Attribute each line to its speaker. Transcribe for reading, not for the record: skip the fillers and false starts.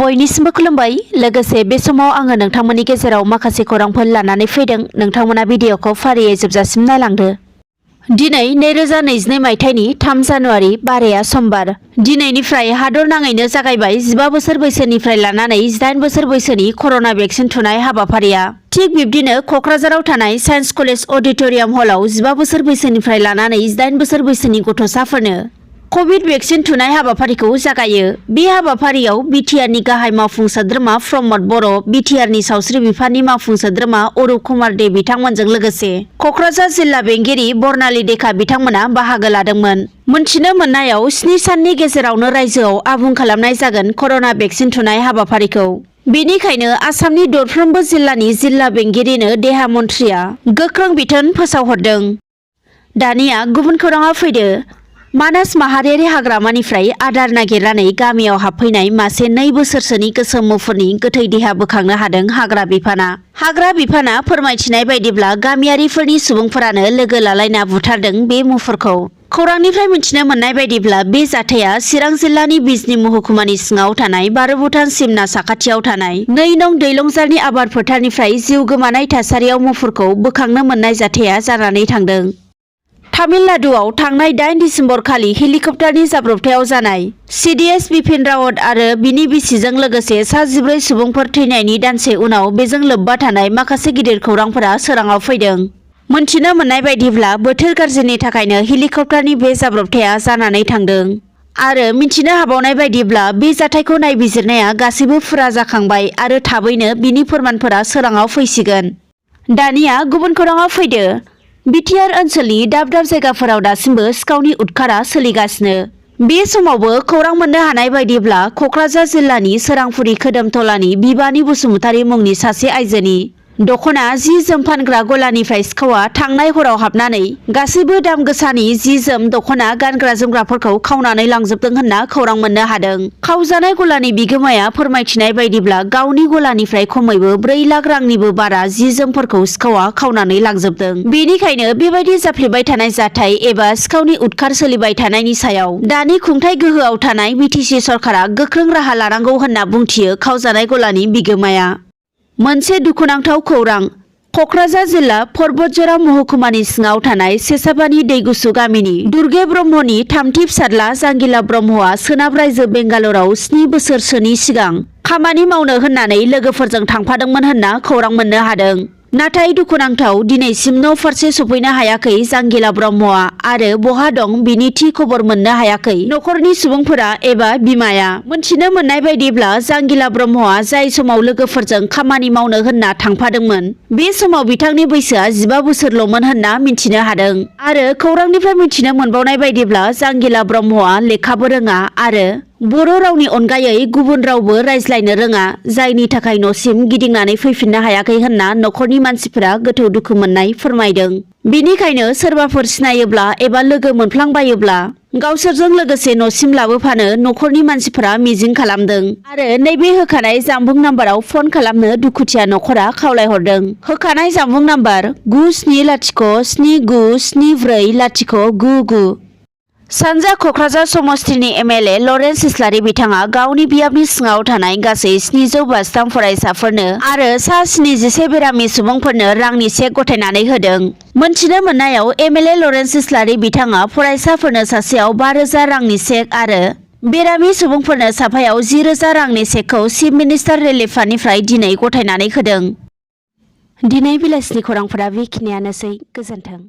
Speaker 1: बयनिसिमबो खुलुमबाय। लोगोसे बे समाव आङो नोंथांमोननि गेजेराव माखासे खौरांफोर लानानै फैदों। नोंथांमोना भिडिअखौ फारियै जोबजासिम नायलांदो। दिनै 2022 मायथाइनि 3 जानुवारि बाराया समबार। दिनैनिफ्राय हादर नाङैनो जागायबाय 15 बोसोर बैसोनिफ्राय लानानै 18 बोसोर बैसोनि कर'ना भेक्सिन थुनाय हाबाफारिया। थिग बिब्दिनो क'क्राझाराव थानाय साइन्स कलेज अडिट'रियाम हलाव 15 बोसोर बैसोनिफ्राय लानानै 18 बोसोर बैसोनि गथ'साफोरनो कभिड भेक्सिन थुनाय हाबाफारिखौ जागायो। बे हाबाफारियाव बिटिआरनि गाहाय मावफुं सोद्रोमा प्रमद बर', बिटिआरनि सावस्रि बिफाननि मावफुं सोद्रोमा अरुप कुमार दे बिथांमोनजों लोगोसे क'क्राझार जिल्ला बेंगिरि बर्नाली देखा बिथांमोना बाहागो लादोंमोन। मोनथिनो मोननायाव 7 साननि गेजेरावनो रायजोआव आबुं खालामनाय जागोन कर'ना भेक्सिन थुनाय हाबाफारिखौ। बेनिखायनो आसामनि दरफ्रोमबो जिल्लानि जिल्ला बेंगिरिनो देहा मन्थ्रिया गोख्रों बिथोन फोसावहरदों। दानिया गुबुन खौराङाव फैदो। मानास माहारियारि हाग्रामानिफ्राय आदार नागिरनानै गामियाव हाबफैनाय मासे 2 बोसोरसोनि गोसोम मुफुरनि गोथै देहा बोखांनो हादों हाग्रा बिफाना। हाग्रा बिफाना फोरमायथिनाय बायदिब्ला गामियारिफोरनि सुबुंफोरानो लोगो लालायना बुथारदों बे मुफुरखौ। खौरांनिफ्राय मिथिनो मोननाय बायदिब्ला बे जाथाया चिरां जिल्लानि बिजनी महकुमानि सिङाव थानाय बारभुटान सिमना साखाथियाव थानाय 2 नं दैलंजारनि आबाद फोथारनिफ्राय जिउ गोमानाय थासारियाव मुफुरखौ बोखांनो मोननाय जाथाया जानानै थांदों। तामिलनाडुआव थांनाय 8 दिसेम्बर खालि हेलिकप्टारनि जाब्रबथायाव जानाय सीडीएस बिपिन रावत आरो बिनि बिसिजों लोगोसे सा 14 सुबुंफोर थैनायनि दानसे उनाव बेजों लोब्बा थानाय माखासे गिदिर खौरांफोरा सोराङाव फैदों। मोनथिनो मोननाय बायदिब्ला बोथोर गाज्रिनि थाखायनो हेलिकप्टारनि बे जाब्रबथाया जानानै थांदों आरो मिथिनो हाबावनाय बायदिब्ला बे जाथायखौ नायबिजिरनाया गासैबो फुरा जाखांबाय आरो थाबैनो बिनि फोरमानफोरा सोराङाव फैसिगोन। दानिया गुबुन खौराङाव फैदो। बिटिआर ओनसोलनि दाब दाब जायगाफोराव दासिमबो सिखावनि उदखारा सोलिगासिनो। बे समावबो खौरां मोननो हानाय बायदिब्ला क'क्राझार जिल्लानि सोरांफुरि खोदोमथलानि बिबानि बसुमतारी मुंनि सासे आइजोनि दख'ना जि जोम फानग्रा गलानिफ्राय सिखावा थांनाय हराव हाबनानै गासैबो दाम गोसानि जि जोम दख'ना गानग्रा जोमग्राफोरखौ खावनानै लांजोबदों होनना खौरां मोननो हादों। खावजानाय गलानि बिगोमाया फोरमायथिनाय बायदिब्ला गावनि गलानिफ्राय खमैबो 4 लाख रांनिबो बारा जि जोमफोरखौ सिखावा खावनानै लांजोबदों। बेनिखायनो बेबायदि जाफ्लेबाय थानाय जाथाय एबा सिखावनि उदखार सोलिबाय थानायनि सायाव दानि खुंथाय गोहोआव थानाय बिटिसि सरकारा गोख्रों राहा लानांगौ होनना बुंथियो खावजानाय गलानि बिगोमाया। मोनसे दुखुनांथाव खौरां। क'क्राझार जिल्ला पर्बतजरा महकुमानि सिङाव थानाय सेसाबानि दैगुसु गामिनि दुर्गे ब्रह्मनि 3थि फिसाज्ला जांगिला ब्रह्मआ सोनाब रायजो बेंगालराव 7 बोसोरसोनि सिगां खामानि मावनो होननानै लोगोफोरजों थांफादोंमोन होनना खौरां मोननो हादों। नाथाय दुखुनांथाव दिनैसिम न' फारसे सफैनो हायाखै जांगिला ब्रह्मआ आरो बहा दं बिनि थि खबर मोननो हायाखै न'खरनि सुबुंफोरा एबा बिमाया। मोनथिनो मोननाय बायदिब्ला जांगिला ब्रह्मआ जाय समाव लोगोफोरजों खामानि मावनो होनना थांफादोंमोन बे समाव बिथांनि बैसोआ 15 बोसोरल'मोन होनना मिथिनो हादों आरो खौरांनिफ्राय मिथिनो मोनबावनाय बायदिब्ला जांगिला ब्रह्मआ लेखाबो रोङा आरो बर' रावनि अनगायै गुबुन रावबो रायज्लायनो रोङा, जायनि थाखाय न'सिम गिदिंनानै फैफिननो हायाखै होनना न'खरनि मानसिफोरा गोथौ दुखु मोननाय फोरमायदों। बेनिखायनो सोरबाफोर सिनायोब्ला एबा लोगो मोनफ्लांबायोब्ला गावसोरजों लोगोसे न'सिम लाबोफानो न'खरनि मानसिफोरा मिजिं खालामदों आरो नैबे होखानाय जानबुं नाम्बाराव फन खालामनो दुखुथिया न'खरा खावलायहरदों। होखानाय जानबुं नाम्बार 9707974099। सानजा क'क्राझार समस्तिनि एमएलए लरेन्स इस्लारि बिथाङा गावनि बियाबनि सिङाव थानाय गासै 753 फरायसाफोरनो आरो सा 71 बेरामि सुबुंफोरनो रांनि चेक गथायनानै होदों। मोनथिनो मोननायाव एमएलए लरेन्स इस्लारि बिथाङा फरायसाफोरनो सासेयाव 5,000 रांनि चेक आरो बेरामि सुबुंफोरनो साफायाव 10,000 रांनि चेकखौ चिफ मिनिस्टार रिलिफ फान्डनिफ्राय दिनै गथायनानै होदों। दिनै बेलासिनि खौरांफोरा बेखिनियानोसै। गोजोन्थों।